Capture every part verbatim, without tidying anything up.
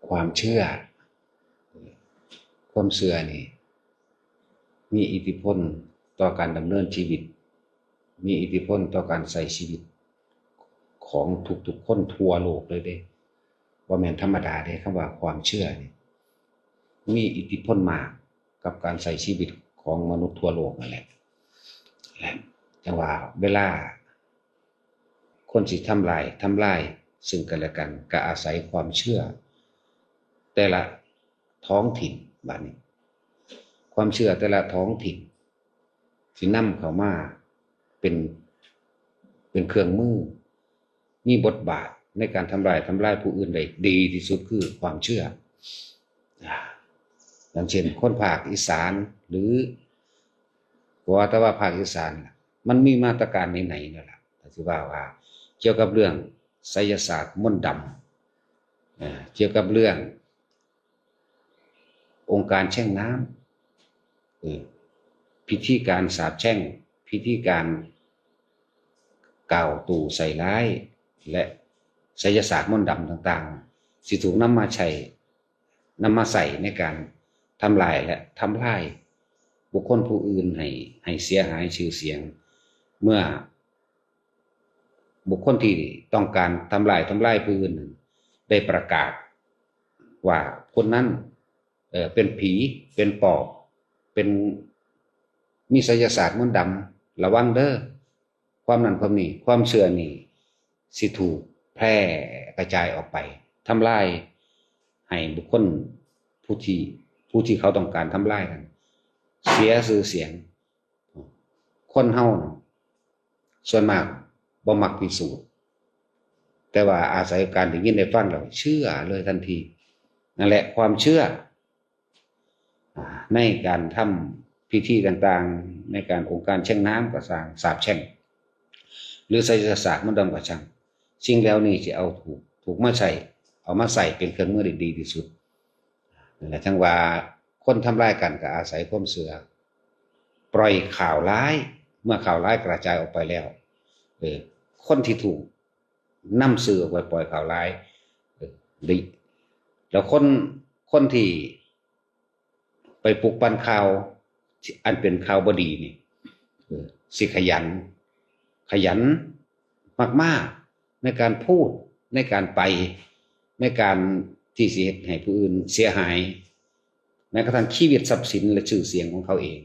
ความเชื่อ ความเชื่อนี่ มีอิทธิพลต่อการดำเนินชีวิต มีอิทธิพลต่อการใช้ชีวิตของทุกๆคนทั่วโลกเลยเด้ บ่แม่นธรรมดาเด้ คำว่าความเชื่อนี่ มีอิทธิพลมากกับการใช้ชีวิตของมนุษย์ทั่วโลกนั่นแหละ และจังว่าเวลาคนสิทำลาย ทำลายซึ่งกันและกัน ก็อาศัยความเชื่อ แต่ละท้องถิ่น บัดนี้ ความเชื่อแต่ละท้องถิ่น สินำเข้ามาเป็น เป็นเครื่องมือ มีบทบาทในการทำลาย ทำลายผู้อื่นได้ดีที่สุดคือความเชื่อ อ่า อย่างเช่น คนภาคอีสาน หรือว่าแต่ว่าภาคอีสานน่ะ มันมีมาตรการไหนๆนั่นแหละ แต่ที่ว่า ว่าเกี่ยวกับเรื่องไสยศาสตร์มนต์ดำ อ่า เกี่ยวกับเรื่ององค์การแช่งน้ำ เออ พิธีการสาปแช่ง พิธีการกล่าวตู่ใส่ร้าย และไสยศาสตร์มนต์ดำต่างๆ สิถูกนำมาใช้ นำมาใส่ในการทำลายและทำลายบุคคลผู้อื่นให้ ให้เสียหายชื่อเสียง เมื่อบุคคลที่ต้องการทำลาย ทำลายผู้อื่นนั้นได้ประกาศว่าคนนั้น เอ่อ เป็นผี เป็นปอบ เป็น มีไสยศาสตร์มนต์ดำ ระวังเด้อ ความนั้นความนี้ ความเชื่อนี่สิถูกแพร่กระจายออกไป ทำลายให้บุคคลผู้ที่ ผู้ที่เขาต้องการทำลายนั้น เสียชื่อเสียง คนเฮาน่ะส่วนมากบ่มักพิสูจน์ แต่ว่าอาศัยการได้ยินได้ฟังแล้วเชื่อเลยทันที นั่นแหละความเชื่อ อ่า ในการทำพิธีต่างๆ ในการองค์การแช่งน้ำก็ซ่าง สาปแช่ง หรือไสยศาสตร์มนต์ดำก็ช่าง สิ่งเหล่านี้สิเอาถูก ถูกมาใช้ เอามาใช้เป็นเครื่องมือได้ดีที่สุด นั่นแหละ จังว่าคนทำลายกันก็อาศัยความเชื่อ ปล่อยข่าวร้าย เมื่อข่าวร้ายกระจายออกไปแล้ว เออ คนที่ถูกนำเชื่อออกไปปล่อยข่าวร้าย เออ ดี แล้วคน คนที่ไปปลุกปั่นข่าวที่อันเป็นข่าวบ่ดีนี่ เออ สิขยัน ขยันมากๆ ในการพูด ในการไป ในการที่สิเฮ็ดให้ผู้อื่นเสียหาย แม้กระทั่งชีวิตทรัพย์สินและชื่อเสียงของเขาเอง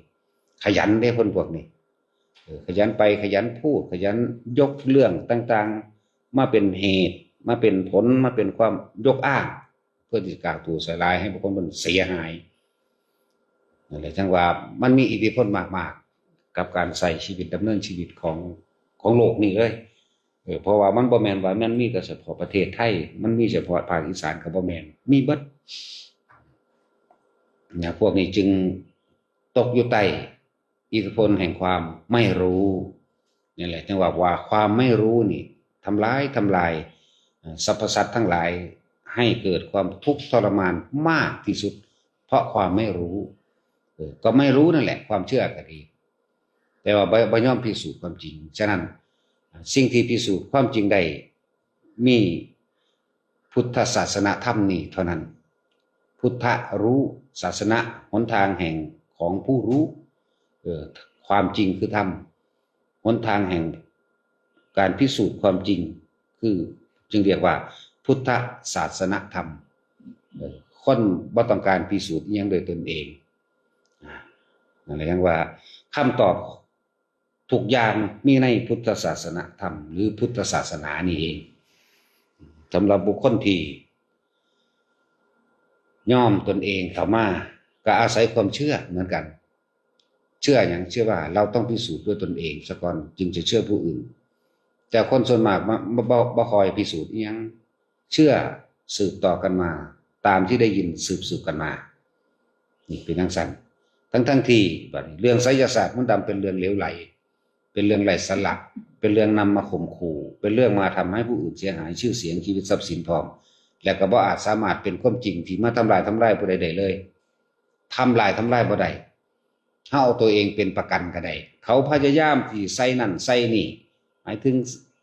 ขยันเด้คนพวกนี้ เออ ขยันไป ขยันพูด ขยันยกเรื่องต่างๆ มาเป็นเหตุ มาเป็นผล มาเป็นความยกอ้าง เพื่อที่จะกล่าวตู่ใส่ร้ายให้บุคคลมันเสียหาย นั่นแหละ จังว่ามันมีอิทธิพลมากๆ กับการใช้ชีวิต ดำเนินชีวิตของ ของโลกนี้เลย เออ เพราะว่ามันบ่แม่นว่ามันมีแต่เฉพาะประเทศไทย มันมีเฉพาะภาคอีสานก็บ่แม่น มีเบิด นะ พวกนี้จึงตกอยู่ใต้อิทธิพลแห่งความไม่รู้ นี่แหละ จังว่า ว่าความไม่รู้นี่ทำลาย ทำลาย เอ่อ สรรพสัตว์ทั้งหลาย ให้เกิดความทุกข์ทรมานมากที่สุด เพราะความไม่รู้ เออ ก็ไม่รู้นั่นแหละ ความเชื่อก็ดี แต่ว่าบ่ บ่ยอมพิสูจน์ความจริง ฉะนั้น สิ่งที่พิสูจน์ความจริงได้ มีพุทธศาสนธรรมนี้เท่านั้น พุทธรู้ ศาสนา หนทางแห่ง ของผู้รู้ เอ่อ ความจริงคือธรรม หนทางแห่งการพิสูจน์ความจริง คือจึงเรียกว่าพุทธศาสนธรรม เอ่อ คนบ่ต้องการพิสูจน์อิหยังโดยตนเอง อ่า นั่นแหละ จังว่าคำตอบทุกอย่างมีในพุทธศาสนธรรม หรือพุทธศาสนานี่เอง สำหรับบุคคลที่ยอมตนเองเข้ามา ก็อาศัยความเชื่อเหมือนกัน เชื่อหยัง เชื่อว่าเราต้องพิสูจน์ด้วยตนเองซะก่อน จึงจะเชื่อผู้อื่น แต่คนส่วนมากบ่ บ่ บ่ บ่ค่อยพิสูจน์อิหยัง เชื่อสืบต่อกันมา ตามที่ได้ยินสืบๆกันมา นี่เป็นจั่งซั้น ทั้งๆที่บัดนี้เรื่องไสยศาสตร์มนต์ดำเป็นเรื่องเหลวไหล เป็นเรื่องไร้สาระ เป็นเรื่องนำมาข่มขู่ เป็นเรื่องมาทำให้ผู้อื่นเสียหายชื่อเสียง ชีวิต ทรัพย์สินพร้อม และก็บ่อาจสามารถเป็นความจริงที่มาทำลาย ทำลายผู้ใดได้เลย ทำลาย ทำลายบ่ได้ เฮาเอาตัวเองเป็นประกันก็ได้ เขาพยายามที่ใส่นั่นใส่นี่ หมายถึง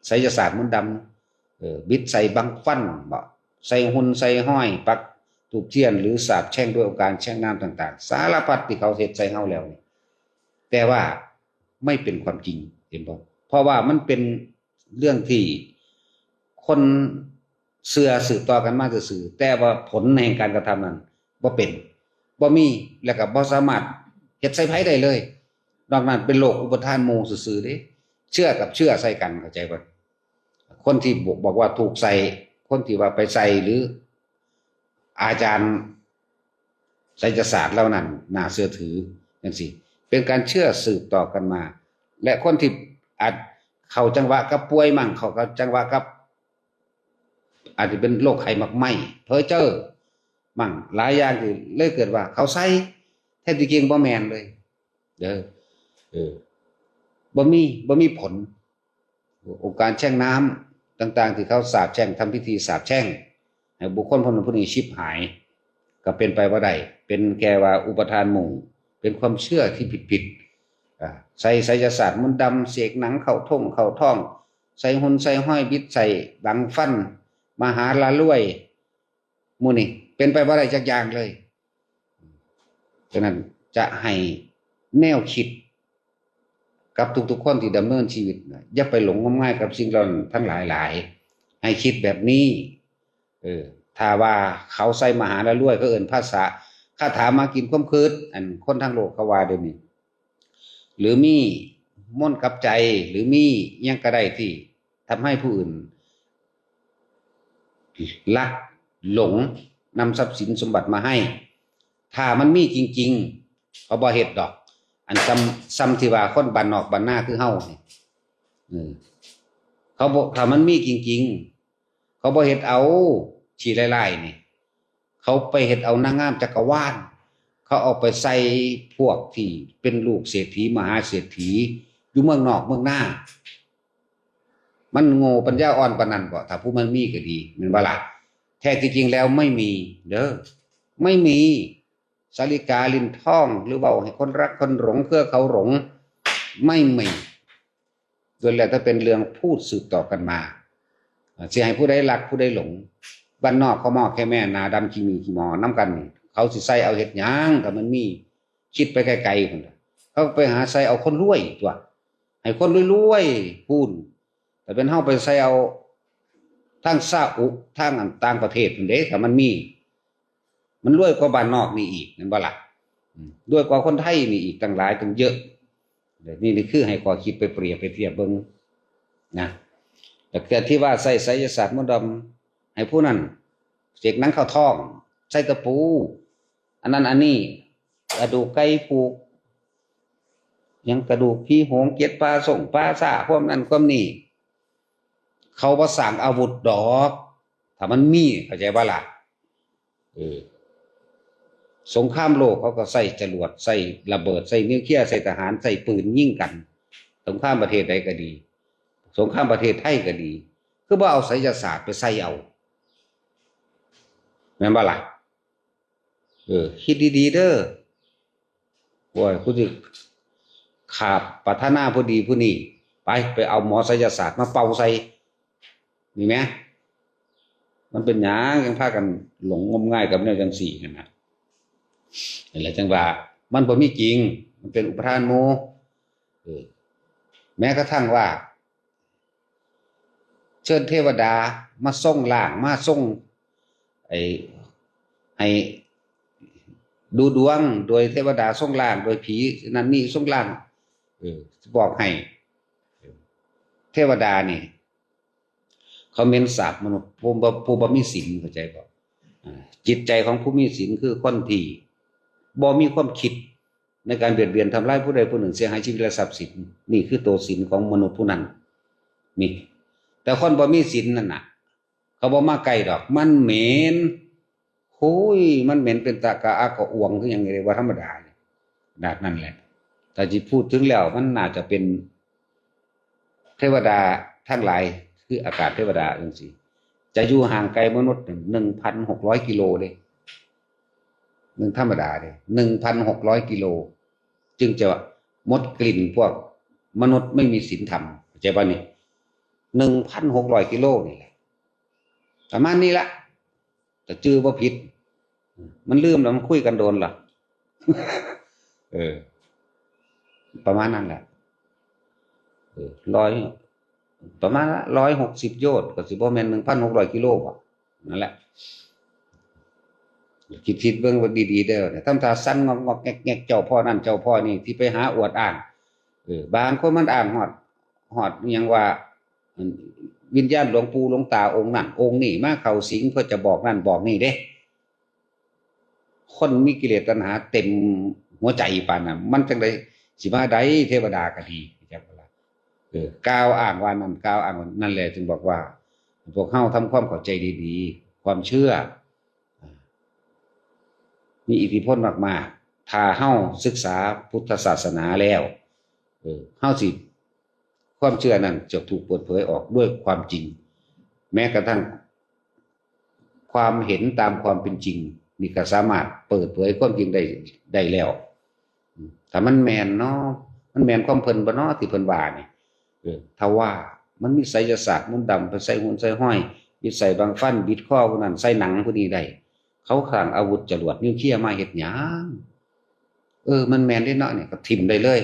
ไสยศาสตร์มนต์ดำ เออ บิดใส่บังฟันบ่ ใส่หุ่นใส่ห้อย ปัก ธูปเทียน หรือสาปแช่งด้วยองค์การแช่งน้ำต่างๆ สารพัดที่เขาเฮ็ดใส่เฮาแล้วนี่ แต่ว่าไม่เป็นความจริง เห็นบ่ เพราะว่ามันเป็นเรื่องที่คนเชื่อสืบต่อกันมาซื่อๆ แต่ว่าผลแห่งการกระทำนั้นบ่เป็น บ่มี แล้วก็บ่สามารถเฮ็ดใส่ไผได้เลย นอกนั้นเป็นโรคอุปทานหมู่ซื่อๆ เด้ เชื่อกับเชื่อใส่กัน เข้าใจบ่ คนที่บอก บอกว่าถูกใส่ คนที่ว่าไปใส่ หรืออาจารย์ไสยศาสตร์เหล่านั้นน่าเชื่อถือจังซี่ เป็นการเชื่อสืบต่อกันมา และคนที่อาจเข้าจังหวะกับป่วยมั่ง เข้ากับจังหวะกับ อาจจะเป็นโรคไข้หมากไหม้ เพ้อเจ้อมั่ง หลายอย่างที่เลยเกิดว่าเขาใส่ แท้ที่จริงบ่แม่นเลย เด้อ เออ บ่มี บ่มีผล องค์การแช่งน้ำต่างๆ ที่เขาสาปแช่ง ทำพิธีสาปแช่ง ให้บุคคลผู้นั้นผู้นี้ฉิบหาย ก็เป็นไปบ่ได้ เป็นแค่ว่าอุปทานหมู่ เป็นความเชื่อที่ผิดๆ อ่า ใส่ไสยศาสตร์มนต์ดำ เสกหนังเข้าท้องเข้าท้อง ใส่หุ่นใส่ห้อย บิดใส่บังฟัน มหาละรวย หมู่นี้เป็นไปบ่ได้จักอย่างเลย ฉะนั้นจะให้แนวคิดกับทุกๆคนที่ดำเนินชีวิตนะ อย่าไปหลงงมงายกับสิ่งเหล่านั้นทั้งหลายหลาย ให้คิดแบบนี้ เออ ถ้าว่าเขาใส่มหาละรวย เขาเอิ้นภาษา คาถามากินความคิด อันคนทางโลกเขาว่าเดี๋ยวนี้ หรือมีมนต์กับใจ หรือมีหยังก็ได้ที่ทำให้ผู้อื่นลักหลงนำทรัพย์สินสมบัติมาให้ ถ้ามันมีจริงๆ เขาบ่เฮ็ดดอก อันซ้ำ ซ้ำที่ว่าคนบ้านนอกบ้านนาคือเฮานี่ เออ เขาบ่ ถ้ามันมีจริงๆ เขาบ่เฮ็ดเอา ขี้ไล่ๆ นี่ เขาไปเฮ็ดเอานางงามจักรวาล เขาเอาไปใส่พวกที่เป็นลูกเศรษฐีมหาเศรษฐี อยู่เมืองนอกเมืองนา มันโง่ปัญญาอ่อนปานนั้นบ่ ถ้าผู้มันมีก็ดี แม่นบ่ล่ะ แท้ที่จริงแล้วไม่มีเด้อ ไม่มี สาลิกา ลิ้นทอง หรือเว้าให้คนรักคนหลง เครือเขาหลง ไม่มี ล้วนแล้วแต่เป็นเรื่องพูดสืบต่อกันมา อ่า สิให้ผู้ใดรักผู้ใดหลง บ้านนอกเขาหม้อแค่แม่ หน้าดำขี้หมีขี้หมอนำกัน เขาสิใส่เอาเฮ็ดหยัง ถ้ามันมี คิดไปไกลๆ พุ้นล่ะ เขาไปหาใส่เอาคนรวยตั๊ว ให้คนรวยๆ พู้น แต่เป็นเฮาไปใส่เอาทางซาอุ ทางอันต่างประเทศพุ้นเด้ ถ้ามันมี มันรวยกว่าบ้านนอกนี่อีก แม่นบ่ล่ะ อืม รวยกว่าคนไทยนี่อีกตั้งหลายตั้งเยอะ นี่ นี่คือให้ข้อคิดไปเปรียบไปเทียบเบิ่งนะ แต่ที่ว่าใส่ไสยศาสตร์มนต์ดำ ให้ผู้นั้นเสกหนังเข้าท้อง ใส่ตะปู อันนั้นอันนี้ กระดูกไก่ผูก หยังกระดูกผีโหง เกล็ดปลาส่งปลาซ่า ความนั้นความนี้ เขาบ่สร้างอาวุธดอก ถ้ามันมี เข้าใจบ่ล่ะ เออ สงครามโลกเขาก็ใส่จรวด ใส่ระเบิด ใส่นิวเคลียร์ ใส่ทหาร ใส่ปืนยิงกัน สงครามประเทศใดก็ดี สงครามประเทศไทยก็ดี คือบ่เอาไสยศาสตร์ไปใส่เอา แม่นบ่ล่ะ เออ คิดดีๆ เด้อ โอ้ย กูสิขาบปรารถนาผู้ดีผู้นี้ ไป ไปเอาหมอไสยศาสตร์มาเป่าใส่ นี่แหม มันเป็นหยังยังพากันหลงงมงายกับแนวจังซี่หั่นนะ นั่นแหละจังว่า มันบ่มีจริง มันเป็นอุปทานหมู่ เออ แม้กระทั่งว่า เชิญเทวดามาทรงร่าง มาทรง ไอ้ ให้ดูดวงโดยเทวดาทรงร่าง โดยผีนั่นนี่ทรงร่าง เออ บอกให้ เทวดานี่ เขาเหม็นสาบมนุษย์ ผู้บ่ ผู้บ่มีศีล เข้าใจบ่ อ่า จิตใจของผู้มีศีลคือคนที่บ่มีความคิดในการเบียดเบียนทำร้ายผู้ใดผู้หนึ่ง เสียหายชีวิตและทรัพย์สิน นี่คือตัวศีลของมนุษย์ผู้นั้น นี่ แต่คนบ่มีศีลนั่นน่ะ เขาบ่มาใกล้ดอก มันเหม็น หุย มันเหม็นเป็นตะกะอักกะอ่วง คือหยัง เรียกว่าธรรมดา ขนาดนั้นแหละ ถ้าสิพูดถึงแล้ว มันน่าจะเป็น เทวดาทั้งหลาย คืออากาศเทวดาจังซี่ จะอยู่ห่างไกลมนุษย์ หนึ่งพันหกร้อย กิโลเด้ หนึ่งธรรมดาเด้ หนึ่งพันหกร้อย กิโล จึงจะหมดกลิ่นพวกมนุษย์ไม่มีศีลธรรม เข้าใจบ่นี่ หนึ่งพันหกร้อย กิโลนี่แหละ ประมาณนี้ละ ถ้าจื่อบ่ผิด มันลืมแล้วมันคุยกันโดนล่ะ เออ ประมาณนั้นแหละ เออ ร้อย ประมาณละร้อยหกสิบโยชน์ ก็สิบ่แม่นหนึ่งพันหกร้อยกิโลบ่ นั่นแหละ คิดคิดเบิ่งว่าดีๆเด้อ ทำท่าสั่นงอกๆแงกๆ เจ้าพ่อนั่นเจ้าพ่อนี่ ที่ไปหาอวดอ้าง เออ บางคนมันอ้างฮอด ฮอดอิหยังว่า วิญญาณหลวงปู่หลวงตาองค์นั่นองค์นี่มาเข้าสิง เพื่อจะบอกนั่นบอกนี่เด้ คนมีกิเลสตัณหาเต็มหัวใจปานนั้น มันจั่งใด๋สิมาได้เทวดาก็ดี จักว่าล่ะ เออ กล่าวอ้างว่านั่น กล่าวอ้างว่านั่นแหละ จึงบอกว่า พวกเฮาทำความเข้าใจดีๆ ความเชื่อ มีอิทธิพลมากๆ ถ้าเฮาศึกษาพุทธศาสนาแล้ว เออ เฮาสิ ความเชื่อนั้นจะถูกเปิดเผยออกด้วยความจริง แม้กระทั่งความเห็นตามความเป็นจริง นี่ก็สามารถเปิดเผยความจริงได้ ได้แล้ว ถ้ามันแม่นเนาะ มันแม่นความเพิ่นบ่เนาะที่เพิ่นว่านี่ เออ ถ้าว่ามันมีไสยศาสตร์มนต์ดำ ไปใส่หุ่นใส่ห้อย บิดใส่บังฟัน บิดคอผู้นั้น ใส่หนังผู้นี้ได้ เขาสร้างอาวุธจรวดนิวเคลียร์มาเฮ็ดหยัง เออ มันแม่นเด้เนาะ นี่ก็ถิ่มได้เลย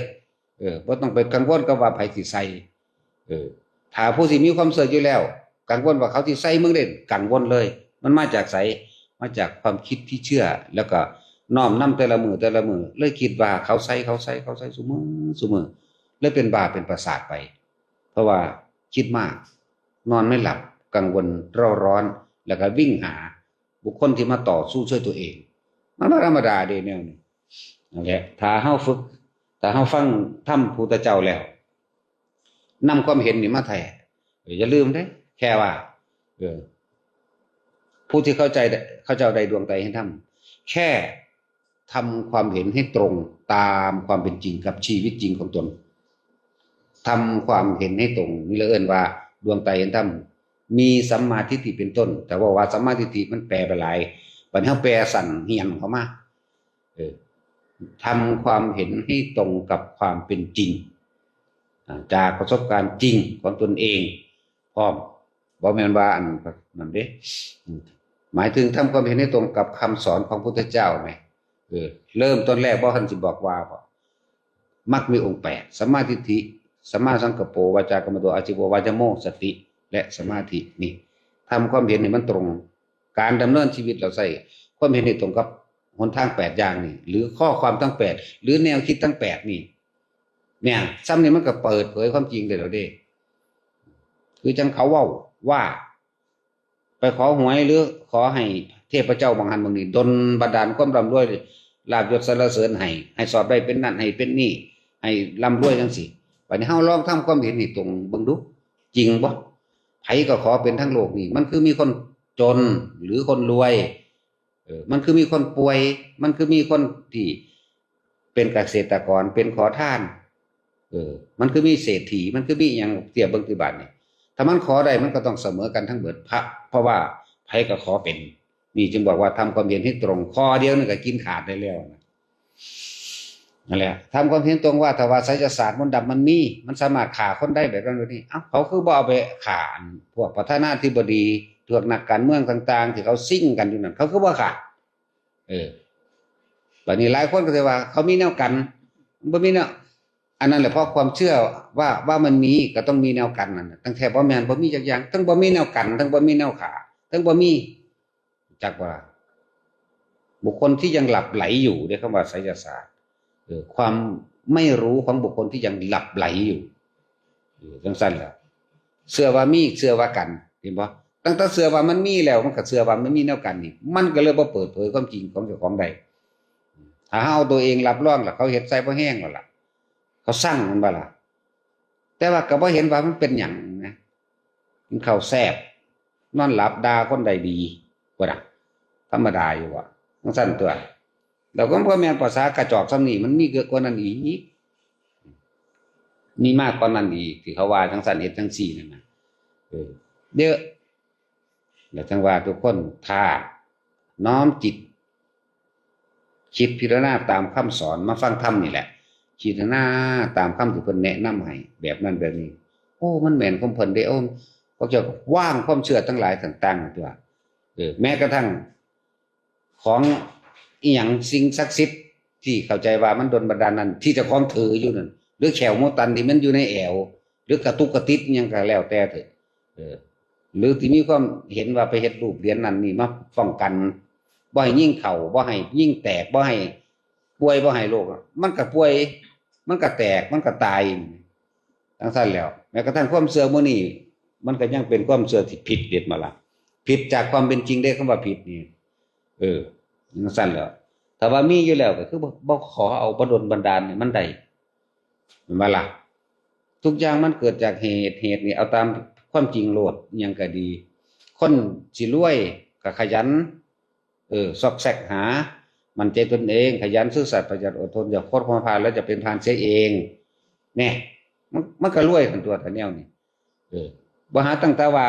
เออ บ่ต้องไปกังวลกับว่าไผสิใส่ เออ ถ้าผู้ที่มีความเชื่ออยู่แล้ว กังวลว่าเขาสิใส่มึงเด้ กังวลเลย มันมาจากไส มาจากความคิดที่เชื่อ แล้วก็น้อมนำแต่ละมื้อแต่ละมื้อ เลยคิดว่าเขาใส่ เขาใส่ เขาใส่ซุมื้อซุมื้อ เลยเป็นบ้าเป็นประสาทไป เพราะว่าคิดมาก นอนไม่หลับ กังวลเร่าร้อน แล้วก็วิ่งหาบุคคลที่มาต่อสู้ช่วยตัวเอง มันบ่ธรรมดาเด้แนวนี้ นั่นแหละ ถ้าเฮาฝึก ถ้าเฮาฟังธรรมพุทธเจ้าแล้ว นำความเห็นนี่มาแท้ อย่าลืมเด้ แค่ว่า เออ ผู้ที่เข้าใจได้ เขาเจ้าได้ดวงตาเห็นธรรม แค่ทำความเห็นให้ตรงตามความเป็นจริงกับชีวิตจริงของตน ทำความเห็นให้ตรง นี่เราเอิ้นว่าดวงตาเห็นธรรม มีสัมมาทิฏฐิเป็นต้น แต่ว่า ว่าสัมมาทิฏฐิมันแปลไปหลาย บัดนี้เฮาแปลสั้นเฮี้ยนเข้ามา เออ ทำความเห็นให้ตรงกับความเป็นจริง อ่า จากประสบการณ์จริงของตนเอง พร้อม บ่แม่นว่าอันนั้นเด้ อืม หมายถึงทำความเห็นให้ตรงกับคำสอนของพุทธเจ้าแหม เออ เริ่มต้นแรกบ่ทันสิบอกว่าบ่ มรรคมีองค์แปด สัมมาทิฏฐิ สัมมาสังกัปโป วาจากัมมันโต อาชีโว วายโม สติ และสมาธิ นี่ ทำความเห็นให้มันตรง การดำเนินชีวิตเราใส่ความเห็นให้ตรงกับหนทางแปดอย่างนี่ หรือข้อความทั้งแปด หรือแนวคิดทั้งแปดนี่ เนี่ย ซ้ำนี่มันก็เปิดเผยความจริงได้แล้วเด้ คือจั่งเขาเว้าว่า ไปขอหวยหรือขอให้เทพเจ้าบางหันบางนี่ดลบันดาลความร่ำรวย ลาภยศสรรเสริญให้ ให้สอบได้เป็นนั่น ให้เป็นนี่ ให้ร่ำรวยจั่งซี้ บัดนี้เฮาลองทำความเห็นให้ตรงเบิ่งดู จริงบ่ ไผก็ขอเป็นทั้งโลกนี่ มันคือมีคนจนหรือคนรวย เออ มันคือมีคนป่วย มันคือมีคนที่เป็นเกษตรกร เป็นขอทาน เออ มันคือมีเศรษฐี มันคือมีอิหยัง เทียบเบิ่งที่บัดนี่ ถ้ามันขอได้มันก็ต้องเสมอกันทั้งเบิด พระ เพราะว่าไผก็ขอเป็น นี่จึงบอกว่าทำความเห็นให้ตรง ข้อเดียวนี่ก็กินขาดได้แล้วนะ นั่นแหละ ทำความเห็นตรงว่าถ้าว่าไสยศาสตร์มนต์ดำมันมี มันสามารถฆ่าคนได้แบบนั้นแบบนี้ เอ้า เขาคือบ่เอาไปฆ่าอันพวกประธานาธิบดี พวกนักการเมืองต่างๆ ที่เขาซิ่งกันอยู่นั่น เขาคือบ่ฆ่า เออ บัดนี้หลายคนก็สิว่าเขามีแนวกัน บ่มีแนว อันนั้นแหละ เพราะความเชื่อว่า ว่ามันมีก็ต้องมีแนวกันนั่นน่ะ ตั้งแต่บ่แม่นบ่มีจักอย่าง ทั้งบ่มีแนวกัน ทั้งบ่มีแนวฆ่า ทั้งบ่มี จักว่า บุคคลที่ยังหลับไหลอยู่ เรียกคำว่าไสยศาสตร์ เออ ความไม่รู้ของบุคคลที่ยังหลับไหลอยู่ เออ จั่งซั่นล่ะ เชื่อว่ามี เชื่อว่ากัน เห็นบ่ ตั้งแต่เชื่อว่ามันมีแล้ว มันก็เชื่อว่ามันมีแนวกันนี่ มันก็เลยบ่เปิดเผยความจริงของเจ้าของได้ ถ้าเฮาเอาตัวเองรับรองล่ะ เขาเฮ็ดใส่บ่แฮงแล้วล่ะ เขาสั่งมันบ่ล่ะ แต่ว่าก็บ่เห็นว่ามันเป็นหยังนะ กินข้าวแซ่บ นอนหลับ ด่าคนได้ดี ว่าน่ะ ธรรมดาอยู่ว่ะ จั่งซั่นตั๊ว แล้วก็บ่แม่นภาษากระจอกส่ำนี้ มันมีเกินกว่านั้นอีก มีมากกว่านั้นอีก ที่เขาว่าจั่งซั่นเฮ็ดจั่งซี่นั่นน่ะ เออ เยอะ แล้วจั่งว่าทุกคนถ้าน้อมจิต คิดพิจารณาตามคำสอน มาฟังธรรมนี่แหละ พิจารณาตามคำที่เพิ่นแนะนำให้ แบบนั้นแบบนี้ โอ้ มันแม่นของเพิ่นเด้ โอ้ พวกเจ้าก็วางความเชื่อทั้งหลายต่างๆตั๊ว เออ แม้กระทั่ง ของอีหยังสิ่งศักดิ์สิทธิ์ที่เข้าใจว่ามันดลบันดาลนั่น ที่เจ้าของถืออยู่นั่น หรือแขวหมูตันที่มันอยู่ในแอว หรือกระตุกกระติดอิหยังก็แล้วแต่เถอะ เออ หรือที่มีความเห็นว่าไปเฮ็ดรูปเหรียญนั่นนี่มาป้องกัน บ่ให้ยิงเข้า บ่ให้ยิงแตก บ่ให้ป่วย บ่ให้โรค มันก็ป่วย มันก็แตก มันก็ตาย จั่งซั้นแล้ว แม้กระทั่งความเชื่อมื้อนี้ มันก็ยังเป็นความเชื่อที่ผิดเด็ดมาละ ผิดจากความเป็นจริงได้คำว่าผิดนี่ เออ จั่งซั้นแล้ว ถ้าว่ามีอยู่แล้วก็คือบ่ บ่ขอเอา บ่ดลบันดาลให้มันได้ แม่นบ่ล่ะ ทุกอย่างมันเกิดจากเหตุ เหตุนี่เอาตามความจริงโลด อิหยังก็ดี คนสิรวยก็ขยัน เออ ซอกแซกหา มั่นใจตนเอง ขยันซื่อสัตย์ประหยัดอดทน อย่าโคตรความพาลแล้วจะเป็นพาลเสียเอง แน่ มัน มันก็รวยกันตัวแต่แนวนี้ เออ บ่หาตั้งแต่ว่า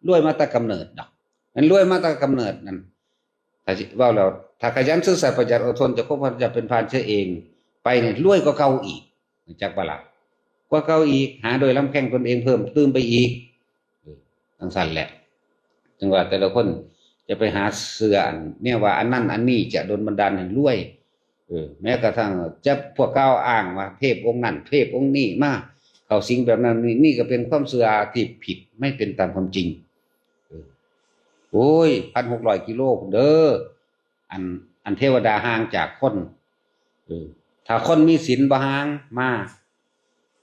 รวยมาแต่กำเนิดดอก มันรวยมาแต่กำเนิดนั่น ถ้าสิเว้าแล้ว ถ้าขยันซื่อสัตย์ประหยัดอดทน จะคบจะเป็นพาลเสียเอง ไปนี่รวยกว่าเก่าอีก จักบ่ล่ะ กว่าเก่าอีก หาโดยลำแข้งตนเองเพิ่มเติมไปอีก เออ จั่งซั้นแหละ จั่งว่าแต่ละคนจะไปหาเชื่ออันเนี่ยว่าอันนั้นอันนี้จะดลบันดาลให้รวย เออ แม้กระทั่งจะพวกกล่าวอ้างว่าเทพองค์นั้น เทพองค์นี้มาเข้าสิงแบบนั้นนี่ นี่ก็เป็นความเชื่อที่ผิด ไม่เป็นตามความจริง เออ โอ้ย พันหกร้อยกิโลพุ้นเด้อ อัน อันเทวดาห่างจากคน เออ ถ้าคนมีศีลบ่ห่างมา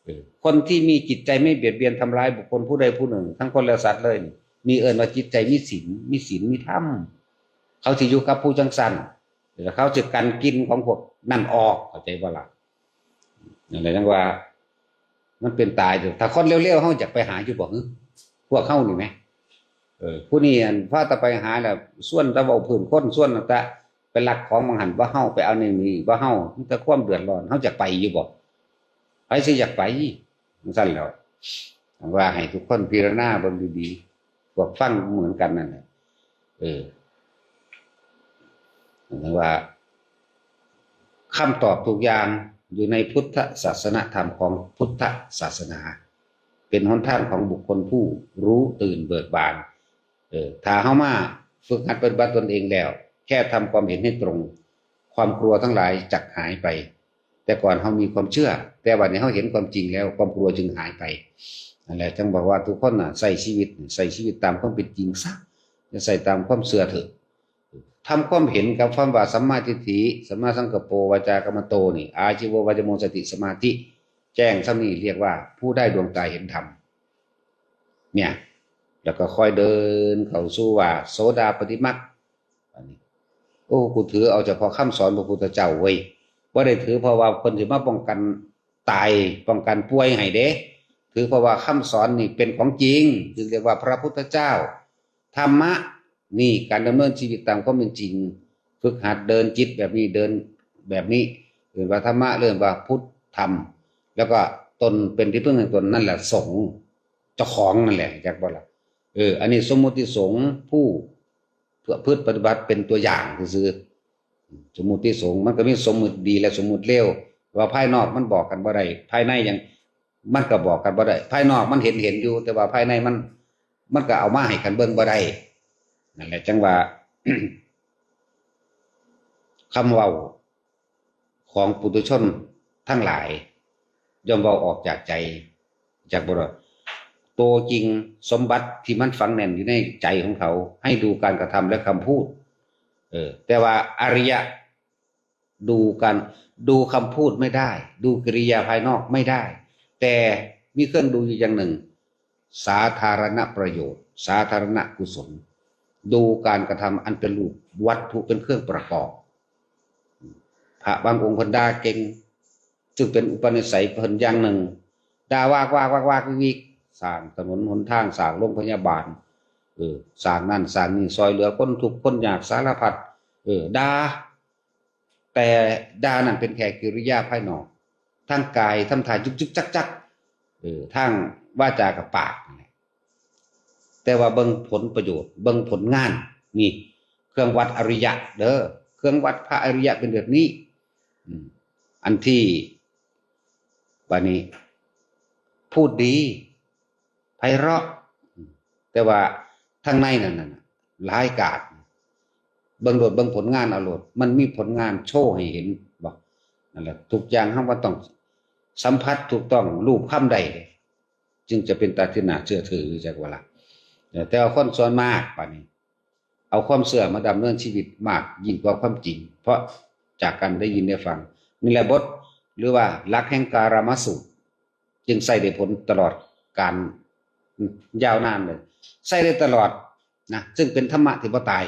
เออ คนที่มีจิตใจไม่เบียดเบียนทำร้ายบุคคลผู้ใดผู้หนึ่ง ทั้งคนและสัตว์เลยนี่ นี่เอิ้นว่าจิตใจมีศีล มีศีล มีธรรม เขาสิอยู่กับผู้จั่งซั้น แล้วเขาสิกันกลิ่นของพวกนั่นออก เข้าใจบ่ล่ะ นั่นแหละจั่งว่า มันเป็นตายเด้อ ถ้าคนเลวๆ เฮาอยากไปหาอยู่บ่ หึ พวกเฮานี่แหม เออ ผู้นี้อันพาแต่ไปหาแล้ว ชวนแต่เว้าพื้นคน ชวนแต่ไปลักของหม่องหั่นบ่เฮา ไปเอานี่นี่บ่เฮา มีแต่ความเดือดร้อน เฮาอยากไปอยู่บ่ ไผสิอยากไป จั่งซั้นแหล้ว ว่าให้ทุกคนพิจารณาเบิ่งดีๆ พวกฟังเหมือนกันนั่นแหละ เออ หมายถึงว่า คำตอบทุกอย่างอยู่ในพุทธศาสนธรรมของพุทธศาสนา เป็นหนทางของบุคคลผู้รู้ตื่นเบิกบาน เออ ถ้าเฮามาฝึกหัดปฏิบัติตนเองแล้ว แค่ทำความเห็นให้ตรง ความกลัวทั้งหลายจักหายไป แต่ก่อนเฮามีความเชื่อ แต่บัดนี้เฮาเห็นความจริงแล้ว ความกลัวจึงหายไป นั่นแหละ จั่งบอกว่าทุกคนน่ะ ใช้ชีวิต ใช้ชีวิตตามความเป็นจริงซะ อย่าใช้ตามความเชื่อเถอะ ทำความเห็นกับคำว่าสัมมาทิฏฐิ สัมมาสังกัปโป วาจากัมมันโตนี่ อาชีโว วาจโม สติ สมาธิ แจ้งส่ำนี้เรียกว่าผู้ได้ดวงตาเห็นธรรม เนี่ย แล้วก็ค่อยเดินเข้าสู่ว่าโสดาปัตติมรรค อันนี้ โอ้ กูถือเอาเฉพาะคำสอนพระพุทธเจ้าเว้ย บ่ได้ถือเพราะว่าเพิ่นสิมาป้องกันตาย ป้องกันป่วยให้เด้ ถือเพราะว่าคำสอนนี่เป็นของจริง จึงเรียกว่าพระพุทธเจ้า ธรรมะ นี่การดำเนินชีวิตตามความเป็นจริง ฝึกหัดเดินจิตแบบนี้ เดินแบบนี้ เอิ้นว่าธรรมะ เอิ้นว่าพุทธธรรม แล้วก็ตนเป็นที่พึ่งแห่งตน นั่นแหละสงฆ์ เจ้าของนั่นแหละ จักบ่ล่ะ เออ อันนี้สมมุติสงฆ์ผู้ประพฤติปฏิบัติเป็นตัวอย่างซื่อๆ สมมุติสงฆ์มันก็มีสมมุติดีและสมมุติเลว ว่าภายนอกมันบอกกันบ่ได้ ภายในยัง มันก็บอกกันบ่ได้ ภายนอกมันเห็นเห็นอยู่ แต่ว่าภายในมัน มันก็เอามาให้กันเบิ่งบ่ได้ นั่นแหละจั่งว่า คำเว้าของปุถุชนทั้งหลาย ย่อมเว้าออกจากใจ จากบ่ล่ะ ตัวจริงสมบัติที่มันฝังแน่นอยู่ในใจของเขา ให้ดูการกระทำและคำพูด เออ แต่ว่าอริยะ ดูการ ดูคำพูดไม่ได้ ดูกิริยาภายนอกไม่ได้ แต่มีเครื่องดูอยู่อย่างหนึ่ง สาธารณประโยชน์ สาธารณกุศล ดูการกระทำอันเป็นรูปวัตถุเป็นเครื่องประกอบ พระบางองค์เพิ่นด่าเก่ง ซึ่งเป็นอุปนิสัยเพิ่นอย่างหนึ่ง ด่าวากวากวากวากวิกวิก สร้างถนนหนทาง สร้างโรงพยาบาล เออ สร้างนั่นสร้างนี่ ซอยเหลือคนทุกข์คนยากสารพัด เออ ด่า แต่ด่านั่นเป็นแค่กิริยาภายนอก ทางกายทำท่าจุกจุกจักจัก เออ ทางวาจากับปากนั่นแหละ แต่ว่าเบิ่งผลประโยชน์ เบิ่งผลงาน นี่ เครื่องวัดอริยะเด้อ เครื่องวัดพระอริยะเป็นแบบนี้ อืม อันที่ บัดนี้ พูดดี ไพเราะ แต่ว่าทางในนั่นน่ะ ร้ายกาจ เบิ่งโลด เบิ่งผลงานเอาโลด มันมีผลงานโชว์ให้เห็นบ่ นั่นแหละ ทุกอย่างเฮาบ่ต้องสัมผัส ถูกต้อง รูปคำได้ จึงจะเป็นตาที่น่าเชื่อถือ จักว่าล่ะ แต่ว่าคนส่วนมากบัดนี้ เอาความเชื่อมาดำเนินชีวิตมากยิ่งกว่าความจริง เพราะจากการได้ยินได้ฟัง นี่แหละบท หรือว่าหลักแห่งการามสูตร จึงใช้ได้ผลตลอดกาล อืม ยาวนานเลย ใช้ได้ตลอดนะ ซึ่งเป็นธรรมะที่บ่ตาย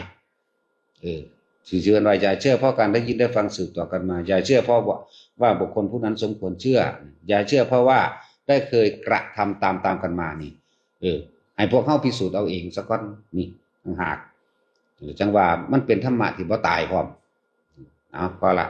เออ ที่เชื่อว่าอย่าเชื่อเพราะการได้ยินได้ฟังสืบต่อกันมา อย่าเชื่อเพราะว่า ว่าบุคคลผู้นั้นสมควรเชื่อ อย่าเชื่อเพราะว่าได้เคยกระทำตามตามกันมานี่ เออ ให้พวกเฮาพิสูจน์เอาเองซะก่อน นี่ต่างหาก เออ จังว่ามันเป็นธรรมะที่บ่ตายพร้อม เอา พอละ